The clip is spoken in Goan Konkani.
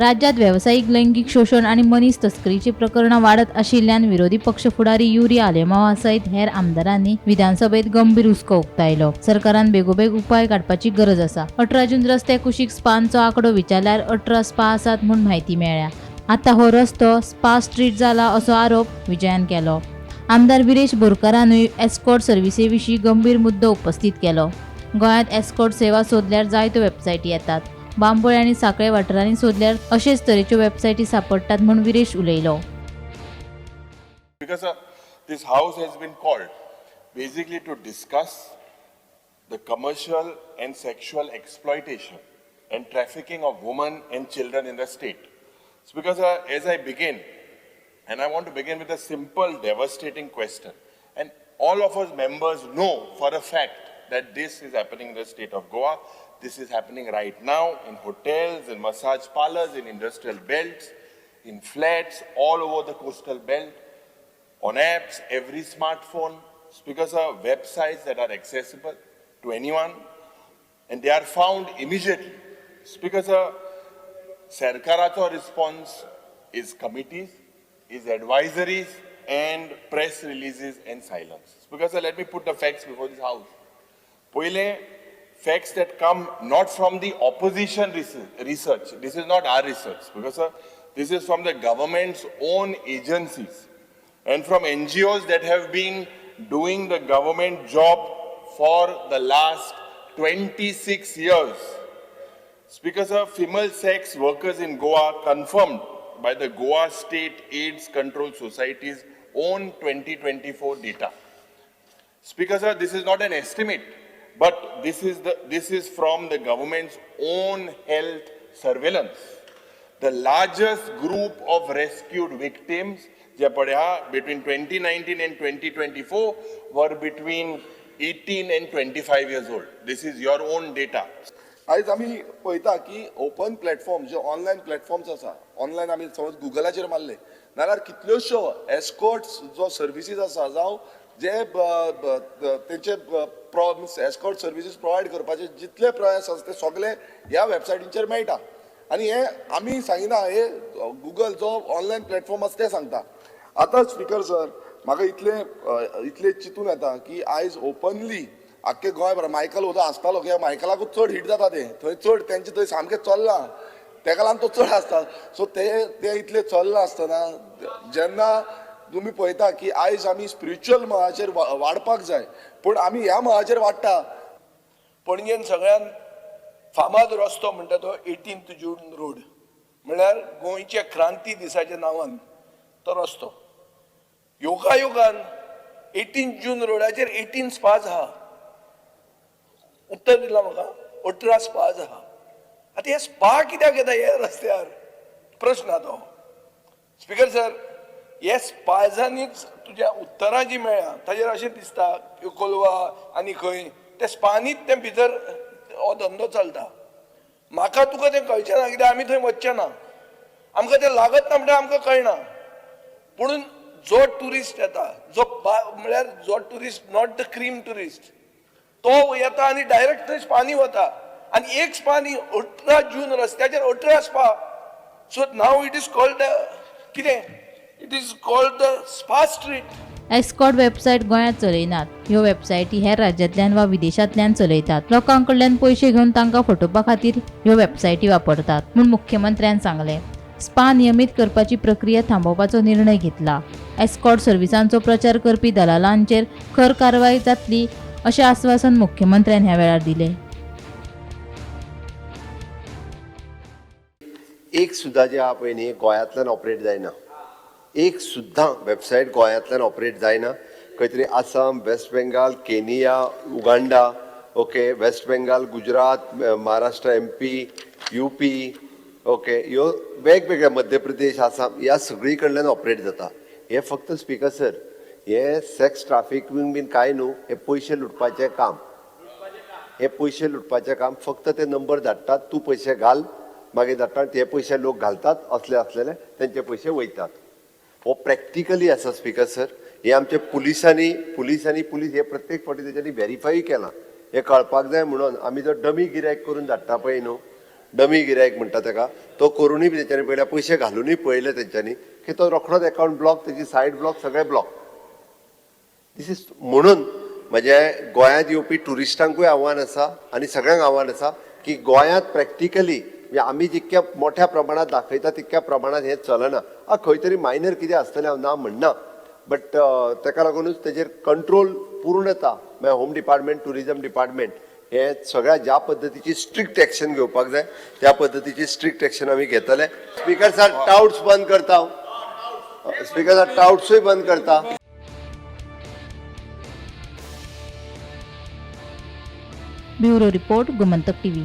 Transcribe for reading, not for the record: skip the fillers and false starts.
राज्यांत वेवसायीक लैंगीक शोशण आनी मनीस तस्करीची प्रकरणां वाडत आशिल्ल्यान विरोधी पक्ष फुडारी युरी आलेमावा सयत हेर आमदारांनी विधानसभेत गंभीर हुस्को उक्तायलो. सरकारान बेगोबेग उपाय काडपाची गरज आसा. 18 जून रस्त्या कुशीक स्पांचो आंकडो विचारल्यार 18 स्पा आसात म्हूण म्हायती मेळ्ळ्या. आतां हो रस्तो स्पा स्ट्रीट जाला असो आरोप विजयान केलो. आमदार विरेश बोरकारानूय एस्कॉर्ट सर्विसे विशीं गंभीर मुद्दो उपस्थित केलो. गोंयांत एस्कॉर्ट सेवा सोदल्यार जायत्यो वेबसायटी येतात. बांबोळे आनी सांखळे वाठारांनी सोदल्यार अशेच तरेच्यो वेबसायटी सापडटात म्हूण विरेश उलयलो. Because this house has been called basically to discuss the commercial and sexual exploitation and trafficking of women and children in the state. So because as I begin, and I want to begin with a simple, devastating question. And all of us members know for a fact that this is happening in the state of Goa. This is happening right now in hotels, in massage parlors, in industrial belts, in flats, all over the coastal belt, on apps, every smartphone. Because of websites that are accessible to anyone and they are found immediately. Because सरकाराचो response is committees, is advisories and press releases and silence. Because let me put the facts before this house. Poile, facts that come not from the opposition research. This is not our research, because this is from the government's own agencies and from NGOs that have been doing the government job for the last 26 years. Speaker sir, female sex workers in Goa confirmed by the Goa State AIDS Control Society's own 2024 data. Speaker sir, this is not an estimate, but this is from the government's own health surveillance. The largest group of rescued victims between 2019 and 2024 were between 18 and 25 years old. This is your own data. आयज आमी पळयता की ओपन प्लॅटफॉर्म जे ऑनलायन प्लॅटफॉर्म्स आसा, ऑनलायन आमी समज गुगलाचेर मारले नाल्यार कितल्योश्यो एस्कॉर्ट्स जो सर्विसीस आसा, जावं जे तेंचे एस्कॉर्ट सर्विसीस प्रोवायड करपाचे जितले प्रयास आसा ते सगळे ह्या वेबसायटींचेर मेळटा. आनी हे आमी सांगिना, हे गुगल जो ऑनलायन प्लॅटफॉर्म आसा ते सांगता. आतां स्पीकर सर, म्हाका इतलें चिंतून येता की आयज ओपनली आख्खे गोंयभर मायकल वचो आसतालो कित्याक मायकलाकूच चड हीट जाता, ते थंय चड तेंचे थंय सामकें चल्लां, तेका लागून तो चड आसता. सो ते इतलें चल्लां आसतना जेन्ना तुमी पळयता की आयज आमी स्पिरिच्युअल मळाचेर वाडपाक जाय, पूण आमी ह्या मळाचेर वाडटा. पणजेन सगळ्यान फामाद रस्तो म्हणटा तो 18 जून रोड, म्हणल्यार गोंयच्या क्रांती दिसाच्या नांवान तो रस्तो. योगायोगान 18 जून रोडाचेर 18 स्पाज आहा. उत्तर दिलां म्हाका, 18 स्पाज आहा. आतां हे स्पा कित्याक येता हे रस्त्यार, प्रश्न आहा तो. स्पीकर सर, हे स्पाजांनीच तुज्या उत्तरां जी मेळ्ळा ताजेर अशें दिसता कोलवा आनी खंय ते स्पानीच तें भितर हो धंदो चलता. म्हाका तुका तें कळचें ना कित्याक आमी थंय वचचें ना, आमकां तें लागत ना म्हणल्यार आमकां कळना. पुणून जो ट्युरिस्ट येता, जो म्हणल्यार जो tourist not the cream tourist, तो येता आनी डायरेक्ट थंय स्पानी वता. आनी एक स्पानी 18 जून रस्त्याचेर 18 spa. So now it is called कितें, it is called the spa street. Escort website गोंयांत चलयनात. ह्यो वेबसायटी हेर राज्यांतल्यान वा विदेशांतल्यान चलयतात. लोकां कडल्यान पयशे घेवन तांकां फटोवपा खातीर ह्यो वेबसायटी वापरतात म्हूण मुख्यमंत्र्यान सांगलें. स्पा नियमीत करपाची प्रक्रिया थांबोवपाचो निर्णय घेतला. एस्कॉर्ट सर्विसांचो प्रचार करपी दलालांचेर खर कारवाय जातली अशें आस्वासन मुख्यमंत्र्यान ह्या वेळार दिलें. एक सुद्दां जे आहा पळय न्ही गोंयांतल्यान ऑपरेट जायना, एक सुद्दां वेबसायट गोंयांतल्यान ऑपरेट जायना. खंय तरी Assam, West Bengal, Kenya, Uganda, okay, West Bengal, Gujarat, Maharashtra, MP, UP, okay, ह्यो वेगवेगळ्या मध्य प्रदेश, आसाम, ह्या सगळी कडल्यान ऑपरेट जाता. हे फक्त स्पीकर सर, हे सेक्स ट्राफिकींग बीन कांय न्हू, हे पयशे लुटपाचें काम. हे पयशे लुटपाचें काम. फक्त ते नंबर धाडटात, तूं पयशे घाल, मागीर धाडटा, ते पयशे लोक घालतात, असले असलेले तेंचे पयशे वयतात. हो प्रॅक्टिकली आसा स्पीकर सर. हे आमचे पुलिसांनी पुलिसांनी पुलीस हे प्रत्येक फावटी तेच्यांनी व्हेरीफाय केलां. हे कळपाक जाय म्हणून आमी जो डमी गिरायक करून धाडटा पळय न्हू, डमी गिरायक म्हणटा ताका, तो करुनूय बी तेंच्यांनी पळयल्या, पयशे घालुनूय पळयले तेंच्यांनी की तो रोखडोच एकावंट ब्लॉक, तेजी सायट ब्लॉक, सगळें ब्लॉक. This is म्हणून म्हजे गोंयांत येवपी ट्युरिस्टांकूय आव्हान आसा आनी सगळ्यांक आव्हान आसा की गोंयांत प्रॅक्टिकली म्हणजे आमी जितक्या मोठ्या प्रमाणात दाखयता तितक्या प्रमाणात हें चलना. खंय तरी मायनर कितें आसतलें, हांव ना म्हणना, बट ताका लागुनूच तेजेर कंट्रोल पूर्णता म्हळ्यार होम डिपार्टमेंट, ट्युरिजम डिपार्टमेंट हे सगळ्या ज्या पद्दतीची स्ट्रिक्ट एक्शन घेवपाक जाय त्या पद्दतीची स्ट्रिक्ट एक्शन आमी घेतले. स्पीकर सर, टाउट्स बंद करता हांव. स्पीकर सर, टाउट्सूय बंद करता. Bureau report, Gomantak TV.